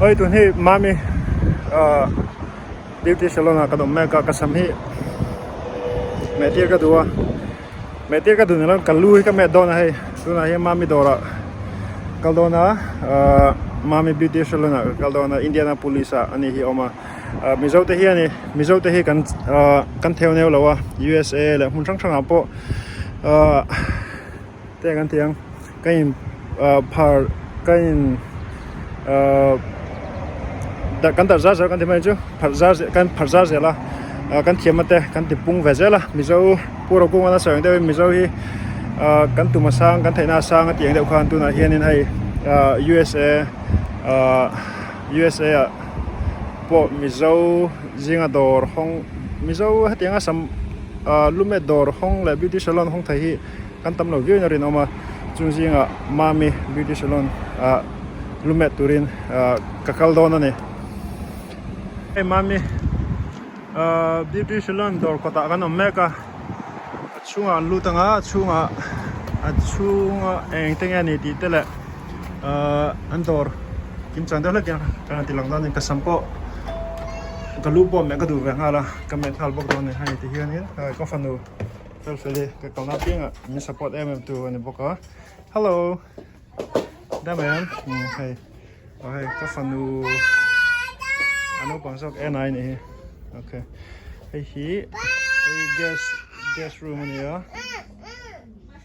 Oi tun hi mami ah beauty salon ah ka dawm mek a ka sam hi meh tir ka duh a meh tir ka duh ni lo ka lu hi ka met dawn a hei tunah hian mami dawrah kal dawn a ah mami beauty salon ah ka kal dawn a Indianapolis ah ani hi a awm a ah mizo te hian i mizo te hi kan ah kan theu neu lo a USA leh hmun hrang hrang ah pawh ah te kan ti ang ka in ah phar ka in ah kan darh zar zar kan ti mai chu pharh zar kan pharh zar zel a ah kan thiam a te kan ti pung ve zel a mizo pu rokunga nasa ang deuhin mizo hi ah kan tum a sang kan theihna a sang a tih ang deuh khan tunah hianin hei ah USA ah USA ah pawh mizo zinga dawr hawng mizo hetianga sam ah lumet dawr hawng leh beauty salon hawng thei hi. Kan tam lo viau in a rinawm a, chung zingah Mami beauty salon ah lu met turin ah ka kal dawn a ni. Hei Mami ah beauty salon dawr kawtah kan awm mek a, a chhungah an lut ang a, a chhungah a chhunga eng te nge a ni tih te leh ah an dawr kim chang deuh hlek hian ka han ti lang dawn a ni. Ka sam pawh ka lu pawh meh ka duh ve nghal a, ka met nghal bawk dawn a ni. Hei tihianin ka fanu. Fel fel i ka kalna apiangah min support em em tu a ni bawk a hello dam em umm hei aw hei ka fanu a naupang zawk en ai nih hi okay hei hi hei guest guest room a ni a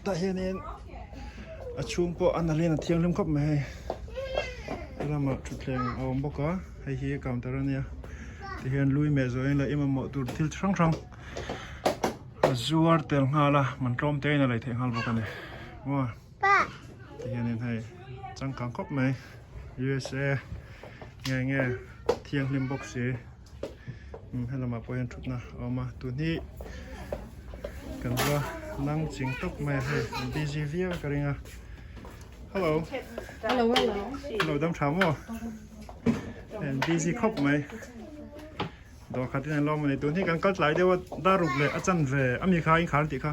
tah hianin a chhung pawh a nalhin a thianghlim khawp mai hei helamah thutthleng a awm bawk a hei hi counter a nia tihian lui meh zawhin leh i mamawh tur thil chi hrang hrang. A zuar tel nghal a man tlawm te in a lei theih nghal bawk a ni maw tihianin hei changkang khawp mai USA nge nge thianghlim bawk si umm helamah pawh hian thutna a awm a tun hi kan va nang ching tawp mai a hei an busy viau ka ring a hello hello hello hello dam tha maw an busy khawp mai. Dawr khat in an lawm a ni. Tun hi kan kal tlai deuh a, dar ruk leh a chan ve a mi kha in khar an tih kha.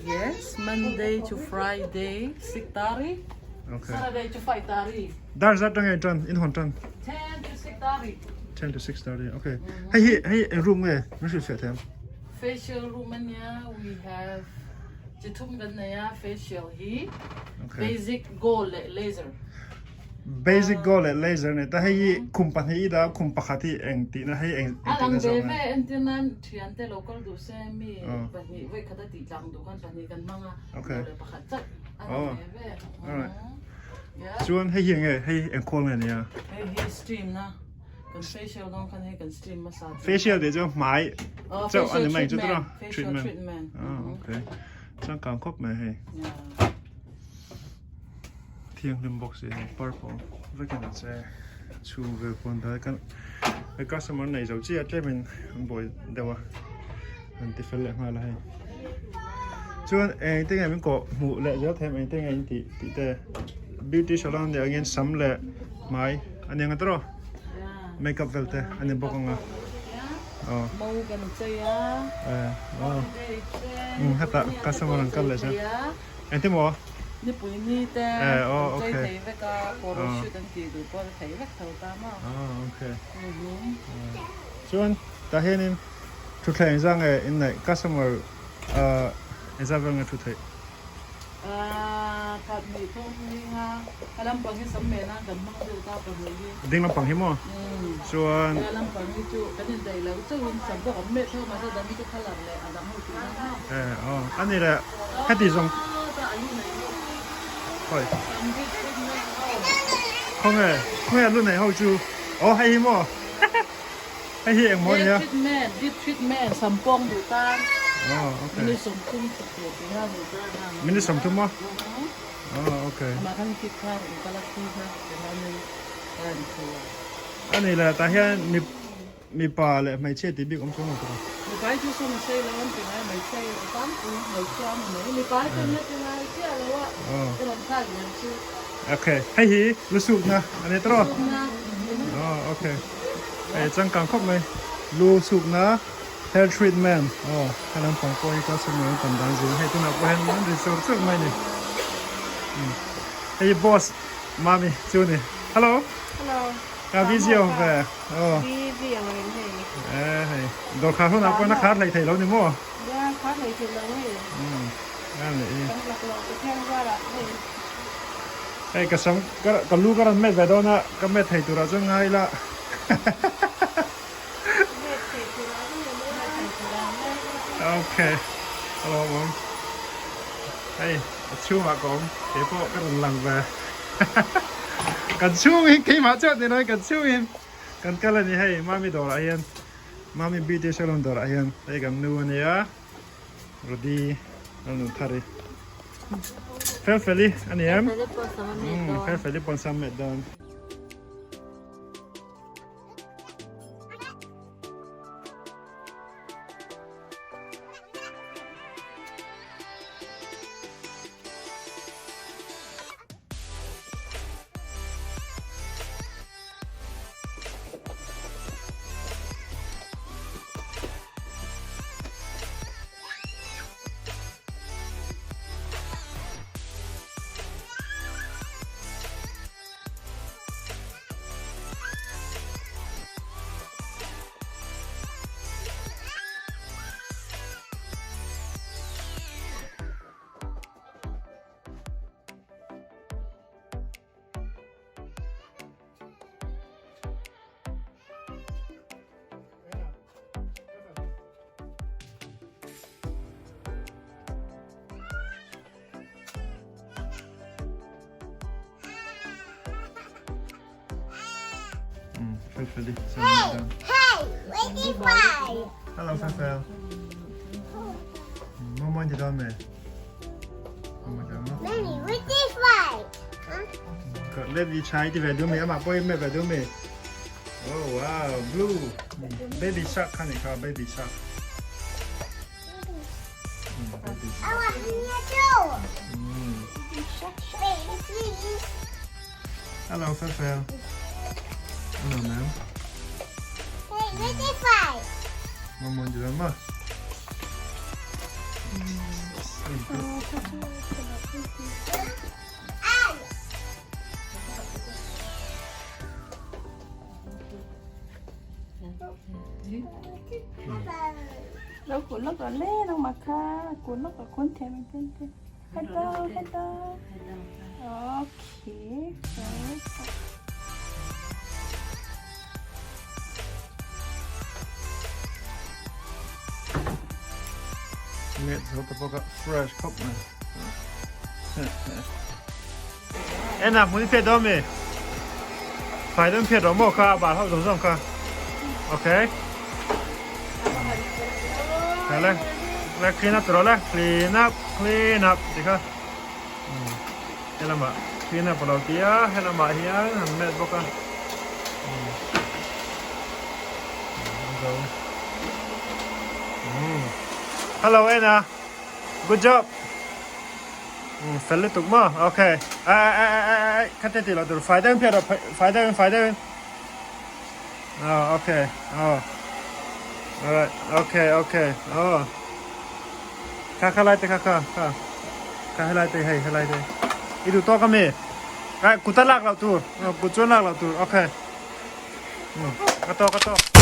Yes, Monday to Friday 6:30. Okay. Saturday to 5:30. Dar zat tang in tan in hon tan. 10 to 6:30. 10 to 6:30. Okay. Hei hi hei eng room nge? Min hrilh fiah them. Facial room ania we have chi thum kan nei a facial hi. Okay. Basic gold leh laser. Basic goal leh laser nei ta hei hi khum pahnih i dah khum pakhat hi eng tihna hei eng A lang tihna ve zawk ve nge? entir nan thiante lo kal duh se mi pahnih vawi khat a tih tlang duh khan pahnih kan hmang a Okay. lo leh pakhat chauh a lang ve ve. Alright. Yeah. Chuan hei hi eng nge hei eng khawl nge nia? Hei hi steam na kan facial dawn khan hei kan steam hmasa tih. Facial tih chu hmai Oh, chauh a facial ni mai chu tura treatment. Facial treatment. Ah okay. Changkang khawp mai hei. Yeah. Thianghlim bawk si hei purple vekin an che chhung vel pawn dah kan hei customer nei zo chiah tlemin an buai deuh a an ti fel leh nghal a hei chuan eng te nge min kawh hmuh leh zel them eng te nge in tih tih te beauty salon nih angin sam leh hmai a ni ang tawh makeup vel te a ni bawk ang a aw Mo kan chei a eh aw hetah customer an kal leh zel Engti maw? Nipui ni te an chei thei vek a, photo shoot an tih duh pawh an thei vek tho ta maw? Ah okay. Chuan tah hianin thutthleng engzah nge in neih customer engzah vel nge thu theih? Ah khat hnih thum hnih nga a lampang hi sam men a kan hmang deuh ta pahnih hi. Ding lampang hi maw? Chuan. A lampang hi chu kan indaih lo chauhin sam pawh kan met tho mahse dang hi chu colour leh a dang ho tih nan maw? Eh aw a ni le heti zawng hawi khawnge khawnge a lu nei ho chu aw hei hi maw hei hi engmaw ania treatment deep treatment sam pawng duh tan aw okay minute 30 thawk tur ti ha duh tan ha minute 30 maw aw okay amah khan kit kha in kala thi kha tihianin a rawn thu a ani le tah hian mi Mipa leh hmeichhia tih bik awm chuang lo tawh. Mipa hi chu sawn a sei lo an ti ngai, hmeichhia hi a tam pui, hmeichhia a ni mai. Mipa hi chuan na ti ngai chiah lo a, i rawn thlak lian chu. Okay, hei hi lu sukna a ni tawh. Sukna. Oh, okay. Hei changkang khawp mai. Lu sukna, hair treatment. Oh, he lampang pawh hi customer an tam dan zing. Hei tunah pawh hian an ri chur chur mai ni. Hei boss mami chu ni. Hello. Hello. Ka busy awm ve. Aw. Busy ang reng hei. Eh hei. Dawr khar hunah pawh na khar hlei thei lo ni maw? Ya khar hlei thei lo hei. Umm. An leh i. Kan lak loh ka thiang zarah hei. Hei ka sam ka ka lu ka rawn met ve dawn a, ka met thei turah chuan ngai ila. Met thei turah ka ni mai a. Met thei turah ngai ila. Okay. A lawmawm. Hei a chhungah ka awm keipawh ka rawn lang ve. Kan chhungin keimah chuan ni loin kan chhungin kan kal a ni hei Mami dawrah hian Mami beauty salon dawrah hian hei kan nu a nia Rody Lalnunthari Felfeli a ni em? Felfeli pawn sam met dawn. Hey, hey, waiting for. Hello, Felfel. Mo mo ti dawn me. Mummy, waiting for. Let me try ti ve du mi ama pawh me ve du mi. Oh wow, blue. Baby shark kha ni kha baby shark. I want me too. Baby, Hello, Felfel. Hello, ma'am. Hey, waiting for. Mo mo ti dawn ma. Đâu của lúc ở lê đâu mà kha của lúc ở cuốn thêm thêm thêm. Hello, hello. Okay. Met zo te bawk a fresh khawp mai. En a hmun i phiat dawn mi? Fai dawn phiat rawh maw kha a bal hauh zawng zawng kha. Okay. Le le clean up rawh le clean up clean up ti kha. Helamah clean up a lo ti a helamah hian han met bawk a. Hello Anna good job fel lutuk maw okay ai ai ai ai ai kha te tih loh tur fai deuhin phiat rawh fai deuhin fai deuhin oh okay oh alright okay okay oh kha kha lai te kha kha kha kha helai te hei helai te i duh tawk ami ai kut a lak loh tur kut chuan lak loh tur okay a tawk a tawk.